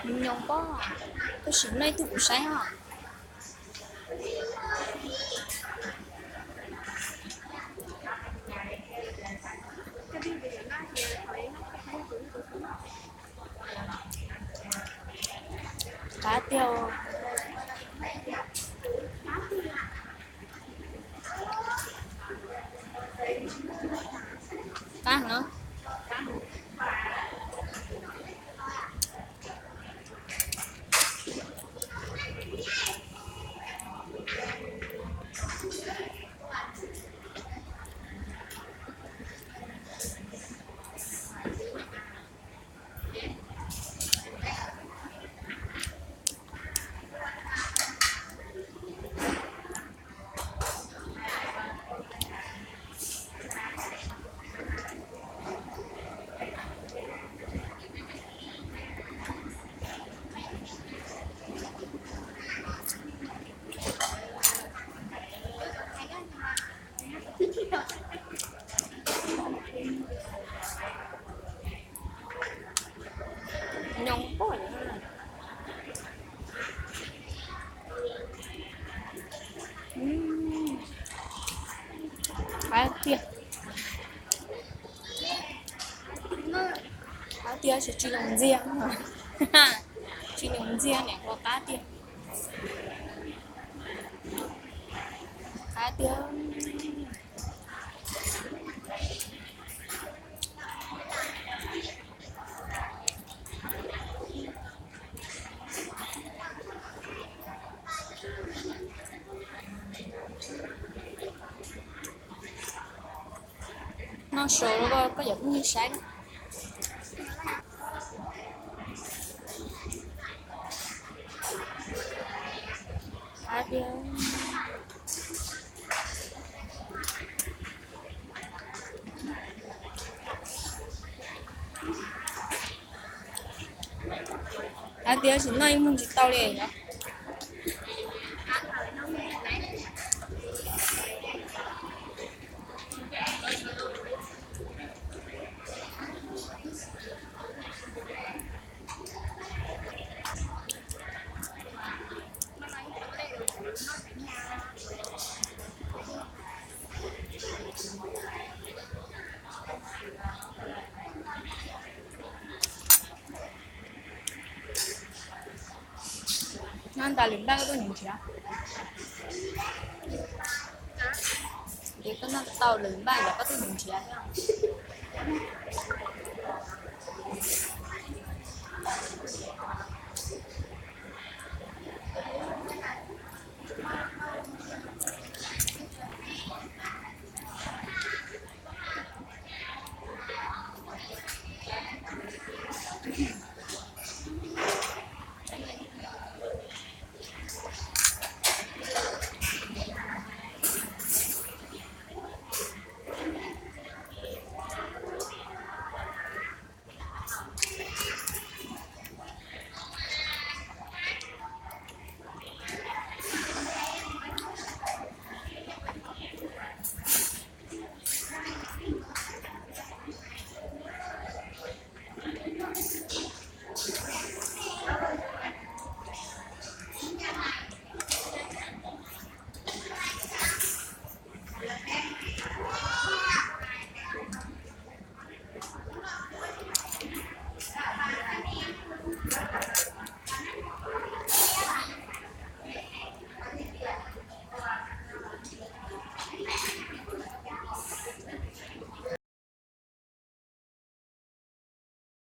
Nyoos pob, koj sim noj ib tug kuv saib os. Qab tiag. Qab heev. Nyoos pob. Qab tiag. Qab tiag, tsis tsis los ntxiag. Tsis los ntxiag, niam hluas, qab tiag. Qab tiag. Noj sawv los koj cov phooj ywg saib. Qab tiag. Qab tiag, sim noj ib muag tsis tau li os. Noj tas lwm npaj koj tuaj nrhiav. Ces koj noj tau lwm npaj los koj tuaj nrhiav thiab.